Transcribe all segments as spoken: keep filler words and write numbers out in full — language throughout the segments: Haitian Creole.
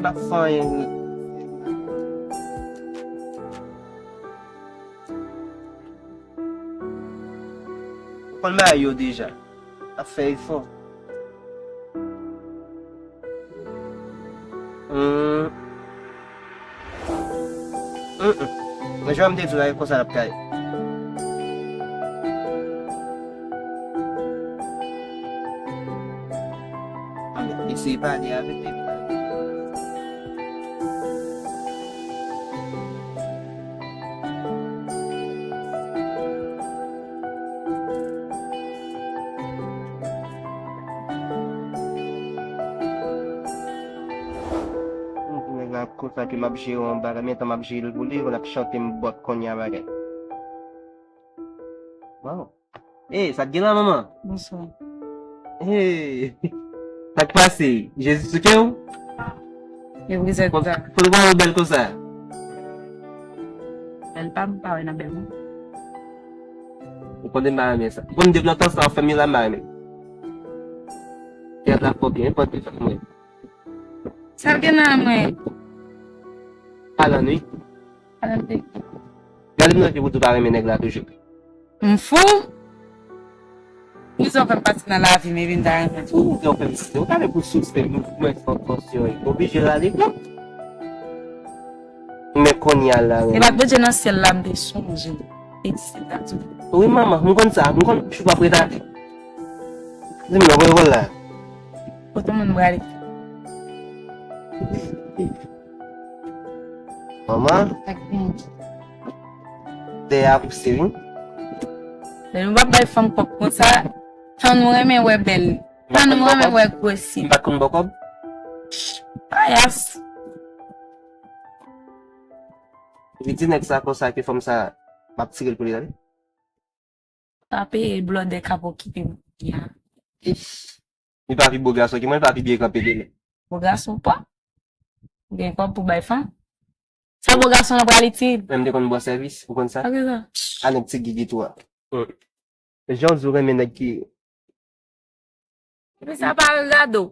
Ap fè anyen. Konn bagay yo deja. Ap fè efò. Hmm. Mm, mm. Men jan m te di w la, e konsa l ap ka ye. Eseye pale avè l depi la. Nèg la ap konsa ke m ap jere yon bagay, menm tan m ap jere l pou li, l ap chante m bòt kounye a bagay. Waw. Hey, sa k gen la, manman? Bonswa. Hey, sa k pase? Jezi sou kè w? E vre, se sa. Kote w pral bèl konsa? Bèl pa m pa wè nan bèl mwen. Ou konnen m pa renmen sa. Ou konn depi lontan sa w fè m la m pa renmen. Teyat la fò byen, fò te fè mwen. Sa l gen nan mwen? Alan, wi. Alan te. Gade m nan je pou di w pa renmen nèg la toujou. M fou? Kisa w fè m pase nan lavi m epi m ta renmen? Ou fè m pase, ou ta vle pou souse mwen fò fòs yo, oblije l ale blan. Men kounye a la, e pa t Bondye nan syèl la m te sonje. Egziste ta tou. Wi, manman, m konn sa, m konn chou pa preta. Di m non, kote w la? Kote moun prale? Manman. Dèyè a pouse, wi. Men nou p ap bay fanm kòb konsa. Tan nou renmen wè bèl. Tan nou renmen wè gwosi. M pa t konn ba w kòb. Payas. Li di nèg sa konsa ke fanm sa, m ap tire l pou li, tande. Pa peye blòdè k ap okipe moun ya. Ish. Li pa pi bo gason ke mwen, li pa pi byen kanpe ke mwen. Bo gason pa. Ou gen kòb pou bay fanm. Sa bo gason an pral itil? Men m te konn ba w sèvis, ou konn sa? Sa ki sa? A nèg ti gigi tou a. Jan w di w renmen nèg ki Epi sa pa regarde w.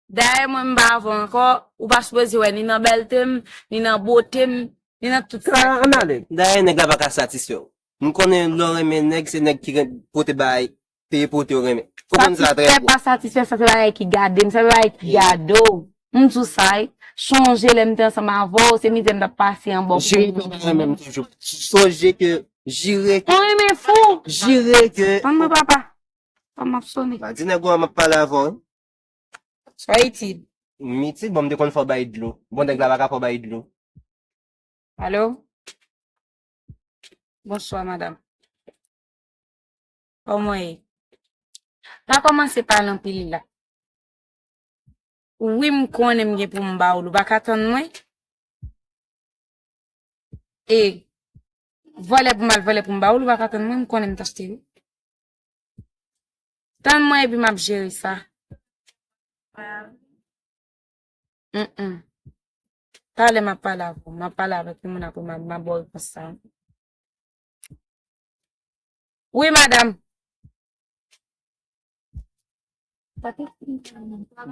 Dayè mwen m pa avè w ankò, ou pa sipoze wè ni nan bèlte m, ni nan bote m, ni nan tout sa. Sa ann ale. Dayè nèg la pa ka satisfè w. M konnen lè w renmen nèg, se nèg ki ren- pote bay, peye pote w renmen. Ou konn sa trè byen. Satisfè pa satisfè, sa se bagay ki gade m, sa se bagay ki gade w. M di w sa, wi. Sonje lè m te ansanm avè w, se mizè m t ap pase anba w. Jire ke w pa renmen m toujou. Sonje ke, jire ke. Mwen renmen fou. Jire ke. Tann mwen papa. Fanm ap sone. Pa di nèg ou an m ap pale avè w, wi. Sa itil? M itil, bon, m te konn fè w bay dlo. Bon, nèg la pa ka fè w bay dlo. Alo? Bonswa, madanm. Kòman w ye? Pa kòmanse pale anpil la. Wi, m konnen m gen pou m ba w l, ou pa ka tann mwen? E vòlè pou m al vòlè pou m ba w l, ou pa ka tann mwen, m konnen m t achte wi. Tann mwen epi m ap jere sa. Mm-mm. Talè m ap pale avè w, m ap pale avèk yon moun apre m ap, m ap ba w repons sa. Wi, madanm.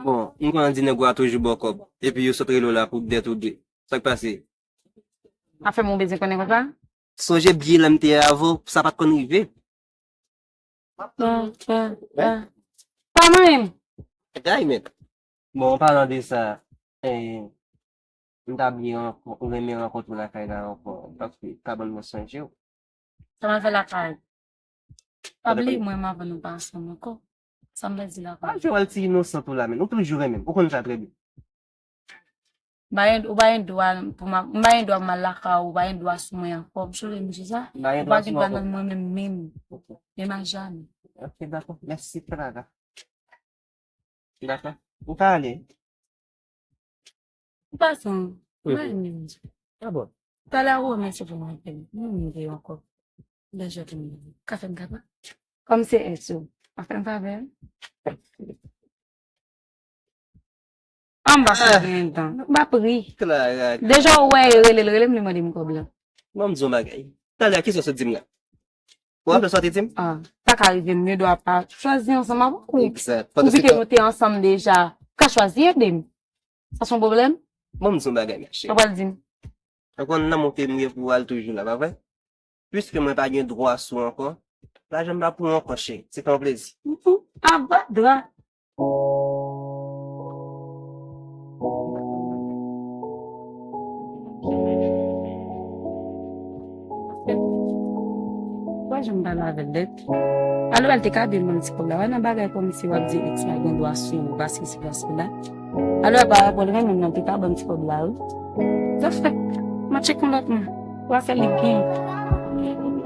Bon, m konn di nèg ou a toujou ba w kòb. Epi yo sot rele w la pou dèt ou dwe. Sa k pase? Afè m ou bezwen konnen konsa? Sonje byen lè m te avè w, sa pa t konn rive. Pa manyen m. Gay, men. Bon, an palan de sa, eh, m ta byen rankon- renmen rankontre w lakay la ankò, paske ka ban mwen sonje w. Sa m al fè lakay ou? Pa bliye mwen, m avè nou pa ansanm ankò. Sa m pèdi lakay ou? Pa jwe wòl ti inosan tou la, men. Ou toujou renmen m. Ou konn sa trè byen. M pa gen, ou pa gen dwa pou m, m pa gen dwa pou m al lakay ou, ou pa gen dwa sou mwen ankò. M chole m di sa. M pa gen dwa sou mwen ankò. Ou pa gen dwa nan mwen menm, menm. Ok. Menm a jamè. Ok, dakò. Mèsi, Clara. Dakò. Ou ka ale. Ou pa sanm. Ou pa menm. Ah bon? Talè ou remèsye pou mwen fè. Mwen menm gen ankò. Lè jòdi mwen ka fè m kaba. Kòm se S yo. Pa fè m favè. An m pa fè gen tan. M pa pri. Clara. Deja ou wè e rele l, rele m, li mande m kòb la. Bon, m di yon bagay. Talè, kisa w sot di m la? Ou raple sa w te di m? Ah, ta ka rive m, yo dwa pa chwazi ansanm avèk ou. Egzat. Ou vite nou te ansanm deja. Ou ka chwazi ede m. Sa se yon pwoblèm? Bon, m di yon bagay, ma cheri. Ou pral di m. Ou konn nan mwen te mouye pou al toujou la, pa vre? Piske mwen pa gen dwa sou ankò, lajan m pa pou ou ankò, cheri. Se te yon plezi. Aba dra. Wè jan m pale avè l dèt. Alò, l te ka di l ban m ti kòb la. Wè nan bagay kòmsi w ap di ex la gen dwa sou ou, paske si, paske la. Alò, pa rapò l renmen m nan, te ka ban m ti kòb la, wi. Zafè, matche kon lòt moun. Wè se li gen.